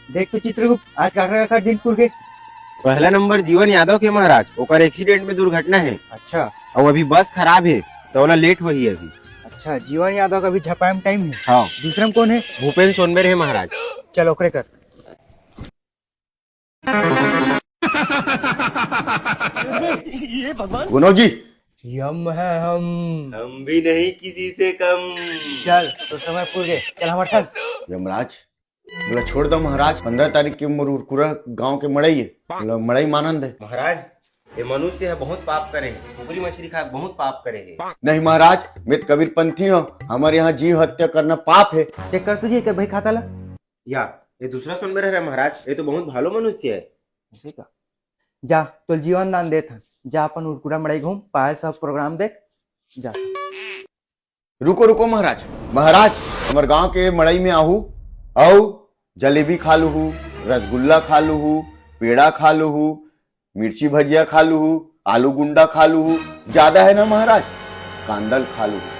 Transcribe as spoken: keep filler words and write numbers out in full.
देख तो चित्रगुप्त, आज काकर काकर दिन खुल गे। पहला नंबर जीवन यादव के महाराज, ओकर एक्सीडेंट में दुर्घटना हे। अच्छा। अउ अभी बस खराब हे, त ओला लेट होही अभी। अच्छा, जीवन यादव का अभी झपाए म टाइम हे। हाँ। दूसरा में कौन हे? भूपेन सोनबेर हे महाराज। चल ओकरे कर। ये भगवान। गुनो जी। यम है हम। हम भी नहीं किसी से कम। चल, तो समय पूर गए, चल हमारे साथ। यमराज, मोला छोड़ दो महाराज, पंद्रह तारीख के मोर उरकुरा गांव के मड़ई है, मोला मड़ई मानन दे। महाराज, ये मनुष्य है बहुत पाप करे है, कुकरी मछली खा बहुत पाप करे है। नहीं महाराज, मैं तो कबीरपंथी हूँ, हमारे यहाँ जीव हत्या करना पाप है। चेक कर तुझे के भाई खाता ला। या, ये दूसरा सोनबेर है महाराज, ये तो बहुत भालो मनुष्य है। ऐसे का? जा, तोल जीवन दान देत हन, जा अपन उरकुरा मड़ई घूम, पायल सब प्रोग्राम देख, जा। रुको, रुको महाराज, महाराज, हमर गांव के मड़ई में आहू, अउ जलेबी खा लूहू, रसगुल्ला खा लूहू, पेड़ा खा लूहू, मिर्ची भजिया खा लूहू, आलू गुंडा खा लूहू, ज्यादा है ना महाराज, कांदल खा लूहू।